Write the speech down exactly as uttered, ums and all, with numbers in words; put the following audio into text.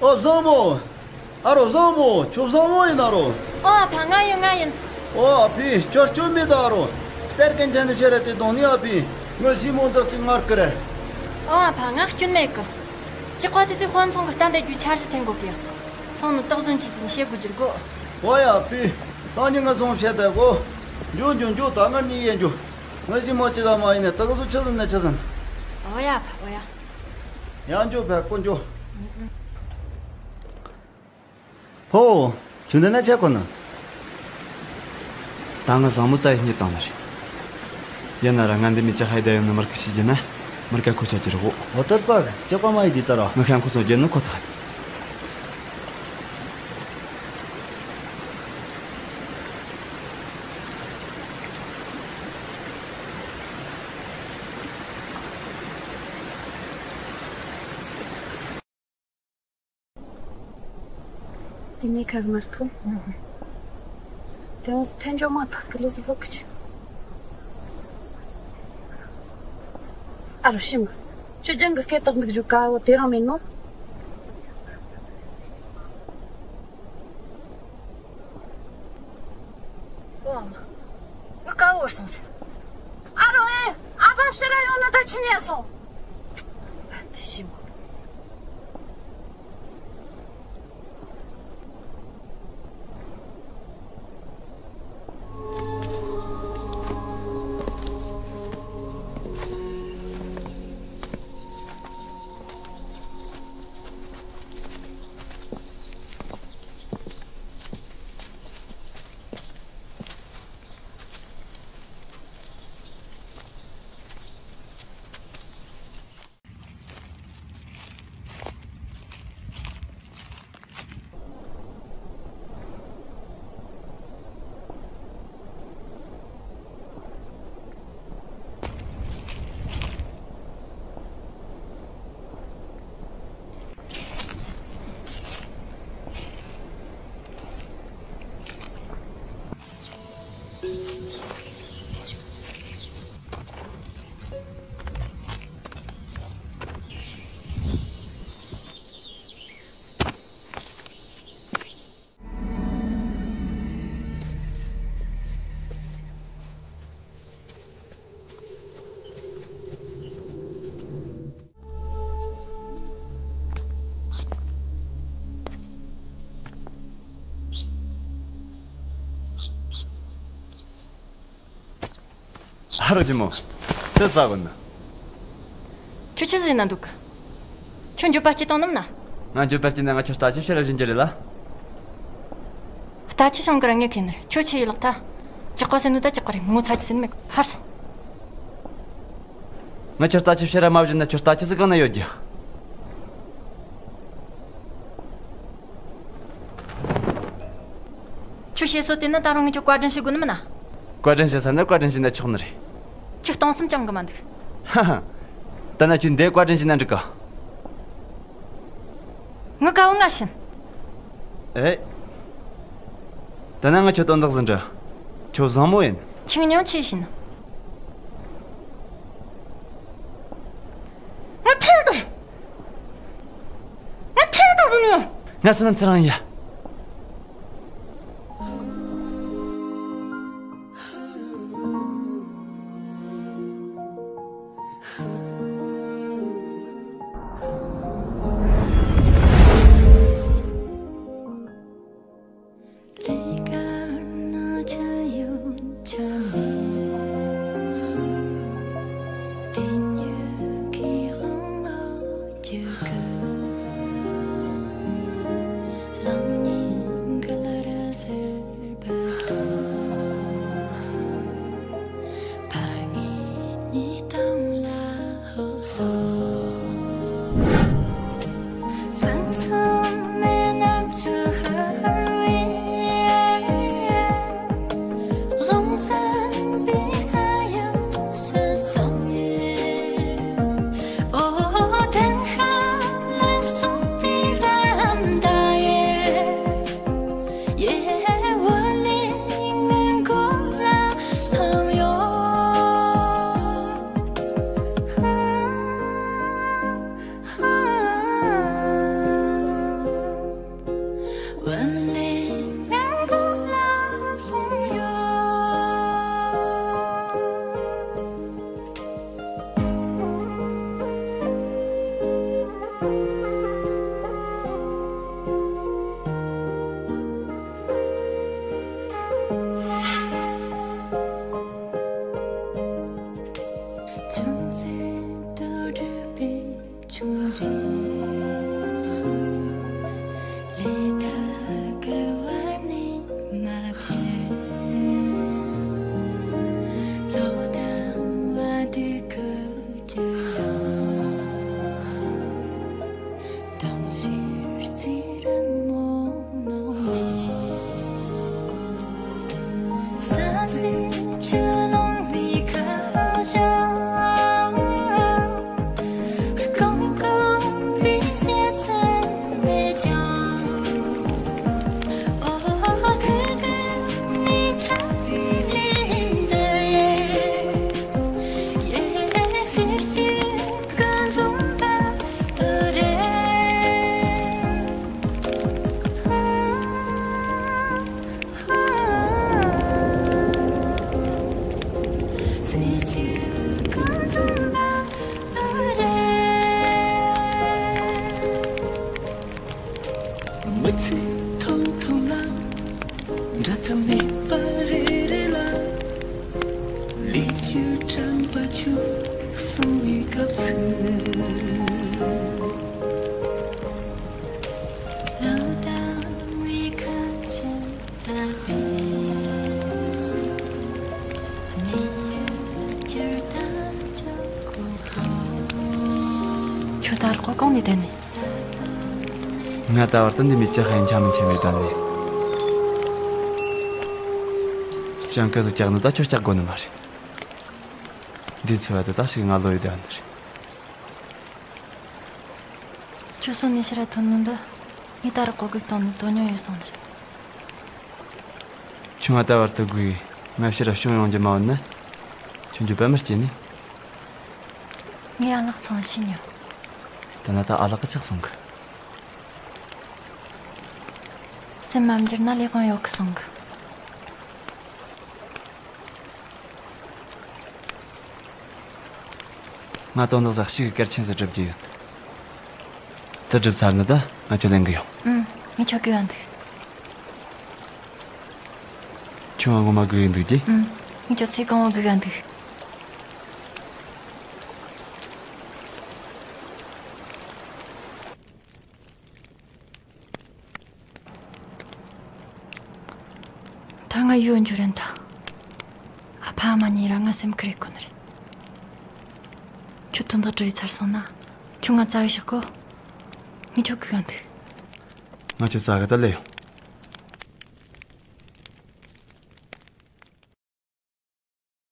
ཨོ་བཟང་མོ། ཨ་རོ་བཟང་མོ། ཁྱོད་བཟང་མོ་ཡིན་ན་རོ། ཨོ་ཨ་ཕ་ང་ཡིན་ང་ཡིན། ཨོ་ཨ་ཕི་ཁྱོད་སྐྱོན་མེད་ད་རོ། གཏེར་གན་ཆ་ནི་ཕྱིར་ར་དེ་གདོང་ནི་ཨ་ཕི། ངའི་སྲས་མོ་འདི་གཅིག་མངགས་ཀི་རེད། ཨོ་ཨ་ཕ་ང་སྐྱོན་མེད་གི། ཅི་ཀ་དེ་ཚོའི་དཔོན་ཚང་གི་རྟ་འདེད་རྒྱུའི་འཆར་གཞི་འཐེན་དགོས་གི། སང་ནི་དོགས་ཟོན་བྱས་ཚེ་ནི་བྱེད་དགོས་རྒྱུ་རེད་གོ། ཨོ་ཡ་ཨ་ཕི། སང་ཉིན་ང་སོང་བཤད་དེ་གོ། འགྱོ་འགྱོ་འགྱོ། ད་ང་གཉིད་ཡེ་འགྱོ། ངའི་སྲས་མོ་གཅིག་ག་མ་ཡིན་ནས་ད་ག་ཚོད་ཆི་ཟིན་ནས་ཆི་ཟིན། ཨོ་ཡ་ཨ་ཕ་ཨོ་ཡ། ཡང་འགྱོ་བས་ཀོ་འགྱོ། ཕོ། ཁྱོད་འདི་ན་ཆ་ཁོ་ན། ད་ང་བཟང་མོ་རྩ་ཡི་སྙིང་བཏང་ནི་རེད། ཡིན་ན་ར་ང་འདི་མི་ཅི་ཧའི་ད་ཡོང་ནི་མར་ཁི་ཤི་རྒྱུ་ན། མར་ཀ་ཁོ་ཆ་ཀྱི་རོ། འོ་དར་ཙག་ཅི་པ་མ་ཡི་འདི་ལྟར་ར། ང་ཤང་ཁོ་ཚོ་རྒྱུ་ནི་ཁོ་ཐག་དེ་མི་ཁག་མར་ཁུ། དེ་འོང་སི་ཐན་ཇོ་མ་ཐག་གི་ལི་སི་ཧོ་ཁི་ཆི། ཨ་རོ་ཤི་མ། ཁྱོད་ཅང་གི་སྐད་བཏགས་འདུག་རྒྱུ་ཀ་བོ་དེ་རང་མིན་ནོ། ཨོ་ཨ་མ། ངི་ཀ་བོར་སོང་ཟེར། ཨ་རོ་ཨེ། ཨ་ཕ་ཕྱི་ར་ཡོང་ན་ད་ཕྱི་ཉལ་སོང་། ཨ་དེ་ཤི་མ། ཧ་རོ་ཅི་མོ། ཆི་ཙག་གོ་ན། ཁྱོད་ཆི་ཟིག་ན་འདུག་ཁྱོད་འགྱོད་པ་སྐྱེས་བཏང་ནམ་ན། ང་འགྱོད་པ་སྐྱེས་ན་ང་ཁྱོད་ལྟ་ཅི་བྱེད་ར་བཞིན་གྱི་རེད་ལ། ལྟ་ཅི་བྱུང་གི་ར་ངས་ཁེ་ནར་ཁྱོད་ཆི་ཡི་ལག་ཐ། ཅི་ཀ་ཟེར་ནོ་ད་ཅི་ཀ་རེད། ངོ་ཚ་ཅི་ཟེར་མེད་ཧར་སོང་། ང་ཁྱོད་ལྟ་ཅི་བྱེད་ར་མ་བཞིན་ན་ཁྱོད་ལྟ་ཅི་ཟིག་གང་ན་ཡོད་རྒྱུ། ཁྱོད་བཤད་སྲོལ་དེ་ནི་ད་རུང་ངས་ཁྱོད་བཀའ་དྲིན་ཞུ་དགོས་ནི་མིན་ན། བཀའ་དྲིན་ཞུ་ས་ན་བཀའ་དྲིན་ཞུས་ན་ཆོག་ནི་རེད། ཁྱོད་གཏོང་སེམས་ཅང་གི་མ་འདུག་ཧ་ཧ། ད་ན་ཁྱོད་འདི་བཀའ་དྲིན་ཞུས་ན་འགྲིག་ག་ངི་ཀ་བོ་ང་བྱིན། ཨེ། ད་ན་ང་ཁྱོད་དོན་དག་ཟིན་འདྲ། ཁྱོད་བཟང་མོ་ཡིན། ཁྱེད་ཉོན་ཆེ་བྱིན། ང་ཐེ་དང་། ང་ཐེ་དང་བུ་ནི། ང་སུ་ནམ་ཚེ་རང་ཡ། ཅུང་ཟད་དུ་གྲུབ་པའི་ཆུང་འདྲིས་ལས་ད་ག་བ་ནས་མ་བྱེད། ལོ་དང་བ་དུ་ཁུ་ཅི་ཡང་དང་ཕྱིར་ཚེ་རིང་མོ་ནོ་མེད། ས་ཚིགས་ཀྱི་ལོང་བའི་ཁ་བྱང་། སྐོམ་སྐོམ་པའི་ཞལ་ཚལ་མེད་ཀྱང་། ཨོ་ཁུ་ཁུ་ནི་འཁྲབ་པའི་ལས་འདི་ཡེ། ཡེ་ཕྱིར་གཅིག་ཀུན་འཛོམས་པ་རེད། མི་ཚེ་ཐུང་ཐུང་ལ་འདྲ་ཐབས་མེད་པ་རེ་རེ་ལ། ལས་ཀྱི་དྲན་པ་འཁྱུག་སོང་བའི་སྐབས་སུ། ལོ་དང་བའི་ཁ་ཆེམས། ཁྱོད་ད་རག་གོ་གང་ནས་བསྡད་ནས། ང་ད་བར་དུ་འདི་མི་ཅི་ཧན་ཆ་མི་ཆེ་མེད་ད་ནས། སྤྱང་ཀི་ཟིག་ཀྱག་ནི་ད་ཁྱོད་ཀྱག་དགོ་ནི་མ་རེད། འདི་འཚོ་བ་དེ་ད་ཞིག་ང་ལོ་ཡི་ད་ནི་རེད། ཁྱོད་སོང་ནས་ཕྱིར་ར་ཐོན་ནོ་འདི། ངས་ད་རག་གོ་སྒུག་བཏང་ནི་དོ་སྙིང་ཡོད་སོང་ནི་རེད། ཁྱོད་ང་ད་བར་དུ་སྒུག་ཡིན། ང་ཕྱིར་ར་བྱུང་ཡོང་རྒྱུ་མ་འོང་ན། ཁྱོད་འགྱོད་པ་མི་སྐྱེ་ནི། ངས་ཨ་ལགས་ཚང་ཤི་ཉོ། ད་ན་ད་ཨ་ལགས་ཀྱི་ཆགས་སོང་གི། སེམས་མ་འགྱུར་ན་ལས་དབང་ཡོད་གི་སོང་གི། ང་དོན་དག་ཟིག་ཞིག་གལ་ཆེན་ཟིག་སྒྲུབ་རྒྱུ་ཡོད། དེ་སྒྲུབ་ཚར་ནི་ད་ང་ཁྱོད་ལེན་གི་ཡོང་། ཨུམ། ངས་ཁྱོད་གི་ཡོང་འདུག་ཁྱོད་ང་ངོ་མ་སྒུག་ཡིན་འདུག་གི། ཨུམ། ངས་ཁྱོད་ཚེ་གང་བོ་སྒུག་ཡིན་འདུག་ད་ང་ཡུལ་འགྱོ་རན་ད། ཨ་ཕ་ཨ་མ་གཉིས་ར་ང་སེམས་ཁུར་ཡེ་གོ་ནི་རེད། ཁྱོད་དོན་དག་འགྲུབ་ཚར་སོང་ན། ཁྱོད་ང་བཙལ་གི་ཤོག་གོ། ངས་ཁྱོད་སྒུག་ཡིན་འདུག་ང་ཁྱོད་བཙལ་གི་ད་ལེ་ཡོང་།